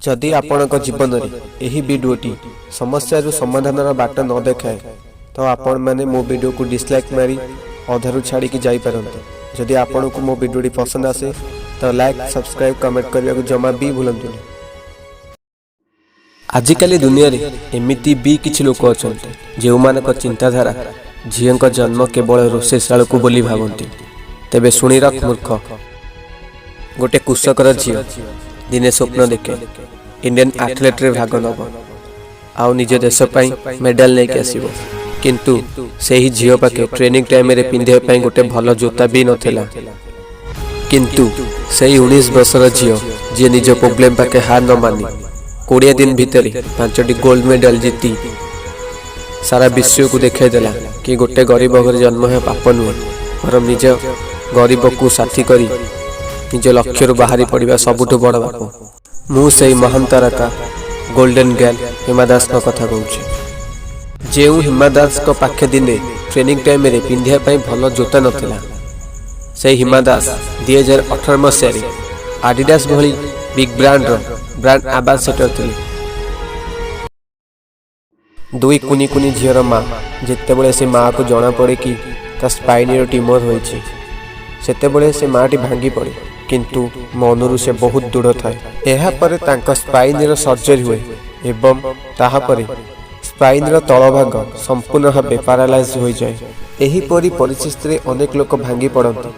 ଯଦି ଆପଣଙ୍କ ଜୀବନରେ ଏହି ଭିଡ଼ିଓଟି ସମସ୍ୟାରୁ ସମାଧାନର ବାଟ ନ ଦେଖାଏ, ତ ଆପଣମାନେ ମୋ ଭିଡ଼ିଓକୁ ଡିସଲାଇକ୍ ମାରି ଅଧାରୁ ଛାଡ଼ିକି ଯାଇପାରନ୍ତି। ଯଦି ଆପଣଙ୍କୁ ମୋ ଭିଡ଼ିଓଟି ପସନ୍ଦ ଆସେ, ତ ଲାଇକ୍, ସବସ୍କ୍ରାଇବ୍, କମେଣ୍ଟ କରିବାକୁ ଜମା ବି ଭୁଲନ୍ତୁନି। ଆଜିକାଲି ଦୁନିଆରେ ଏମିତି ବି କିଛି ଲୋକ ଅଛନ୍ତି, ଯେଉଁମାନଙ୍କ ଚିନ୍ତାଧାରା ଝିଅଙ୍କ ଜନ୍ମ କେବଳ ରୋଷେଇଶାଳକୁ ବୋଲି ଭାବନ୍ତି। ତେବେ ଶୁଣି ରଖ ମୂର୍ଖ, ଗୋଟେ କୃଷକର ଝିଅ ଦିନେ ସ୍ୱପ୍ନ ଦେଖେ ଇଣ୍ଡିଆନ୍ ଆଥଲେଟ୍ରେ ଭାଗ ନେବ ଆଉ ନିଜ ଦେଶ ପାଇଁ ମେଡାଲ ନେଇକି ଆସିବ। କିନ୍ତୁ ସେହି ଝିଅ ପାଖେ ଟ୍ରେନିଂ ଟାଇମରେ ପିନ୍ଧିବା ପାଇଁ ଗୋଟେ ଭଲ ଜୋତା ବି ନଥିଲା। କିନ୍ତୁ ସେଇ 19 ବର୍ଷର ଝିଅ, ଯିଏ ନିଜ ପ୍ରୋବ୍ଲେମ ପାଖେ ହାର ନ ମାନି 20 ଦିନ ଭିତରେ ପାଞ୍ଚଟି ଗୋଲ୍ଡ ମେଡାଲ ଜିତି ସାରା ବିଶ୍ୱକୁ ଦେଖାଇଦେଲା କି ଗୋଟେ ଗରିବ ଘରେ ଜନ୍ମ ହେବା ପାପ ନୁହେଁ, ବରଂ ନିଜ ଗରିବକୁ ସାଥୀ କରି ନିଜ ଲକ୍ଷ୍ୟରୁ ବାହାରି ପଡ଼ିବା ସବୁଠୁ ବଡ଼ ପାପ। ମୁଁ ସେଇ ମହାନ ତାରକା, ଗୋଲ୍ଡେନ୍ ଗାର୍ଲ ହିମା ଦାସଙ୍କ କଥା କହୁଛି। ଯେଉଁ ହିମା ଦାସଙ୍କ ପାଖେ ଦିନେ ଟ୍ରେନିଂ ଟାଇମରେ ପିନ୍ଧିବା ପାଇଁ ଭଲ ଜୋତା ନଥିଲା, ସେଇ ହିମା ଦାସ 2018 ମସିହାରେ ଆଡିଡାସ ଭଳି ବିଗ୍ ବ୍ରାଣ୍ଡର ବ୍ରାଣ୍ଡ ଆମ୍ବାସେଡର ଥିଲେ। ଦୁଇ କୁନି କୁନି ଝିଅର ମା। ଯେତେବେଳେ ସେ ମାଆକୁ ଜଣାପଡ଼େ କି ତା ସ୍ପାଇନିର ଟ୍ୟୁମର ହୋଇଛି, ସେତେବେଳେ ସେ ମାଆଟି ଭାଙ୍ଗି ପଡ଼େ। କିନ୍ତୁ ମନରୁ ସେ ବହୁତ ଦୃଢ଼ ଥାଏ। ଏହାପରେ ତାଙ୍କ ସ୍ପାଇନିର ସର୍ଜରୀ ହୁଏ ଏବଂ ତାହାପରେ ସ୍ପାଇନିର ତଳ ଭାଗ ସମ୍ପୂର୍ଣ୍ଣ ଭାବେ ପାରାଲାଇଜ୍ ହୋଇଯାଏ। ଏହିପରି ପରିସ୍ଥିତିରେ ଅନେକ ଲୋକ ଭାଙ୍ଗି ପଡ଼ନ୍ତି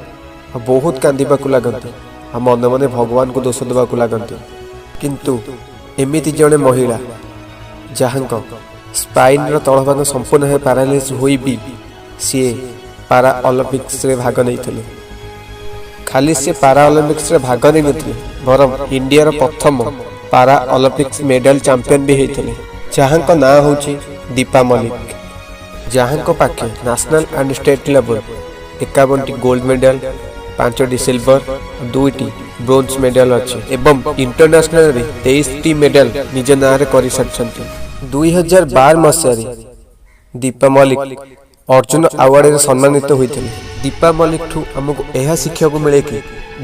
ଆଉ ବହୁତ କାନ୍ଦିବାକୁ ଲାଗନ୍ତି ଆଉ ମନେ ମନେ ଭଗବାନଙ୍କୁ ଦୋଷ ଦେବାକୁ ଲାଗନ୍ତି। କିନ୍ତୁ ଏମିତି ଜଣେ ମହିଳା, ଯାହାଙ୍କ ସ୍ପାଇନ୍ର ତଳଭାଗ ସମ୍ପୂର୍ଣ୍ଣ ଭାବେ ପାରାଲାଇଜ୍ ହୋଇ ବି ସିଏ ପାରା ଅଲିମ୍ପିକ୍ସରେ ଭାଗ ନେଇଥିଲେ। ଖାଲି ସେ ପାରା ଅଲିମ୍ପିକ୍ସରେ ଭାଗ ନେଇନଥିଲେ, ବରଂ ଇଣ୍ଡିଆର ପ୍ରଥମ ପାରା ଅଲିମ୍ପିକ୍ସ ମେଡାଲ ଚାମ୍ପିୟନ ବି ହେଇଥିଲେ, ଯାହାଙ୍କ ନାଁ ହେଉଛି ଦୀପା ମଲ୍ଲିକ, ଯାହାଙ୍କ ପାଖେ ନ୍ୟାସନାଲ ଆଣ୍ଡ ଷ୍ଟେଟ୍ ଲେଭେଲ 51ଟି ଗୋଲ୍ଡ ମେଡାଲ, ପାଞ୍ଚଟି ସିଲଭର, ଦୁଇଟି ବ୍ରୋଞ୍ଜ ମେଡାଲ ଅଛି ଏବଂ ଇଣ୍ଟରନ୍ୟାସନାଲରେ 23ଟି ମେଡାଲ ନିଜ ନାଁରେ କରିସାରିଛନ୍ତି। 2012 ମସିହାରେ ଦୀପା ମଲ୍ଲିକ ଅର୍ଜୁନ ଆୱାର୍ଡରେ ସମ୍ମାନିତ ହୋଇଥିଲେ। ଦୀପା ମଲ୍ଲିକଠୁ ଆମକୁ ଏହା ଶିଖିବାକୁ ମିଳେ କି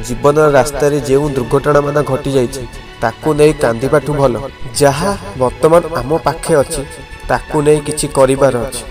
ଜୀବନର ରାସ୍ତାରେ ଯେଉଁ ଦୁର୍ଘଟଣାମାନ ଘଟିଯାଇଛି, ତାକୁ ନେଇ କାନ୍ଦିବାଠୁ ଭଲ ଯାହା ବର୍ତ୍ତମାନ ଆମ ପାଖେ ଅଛି, ତାକୁ ନେଇ କିଛି କରିବାର ଅଛି।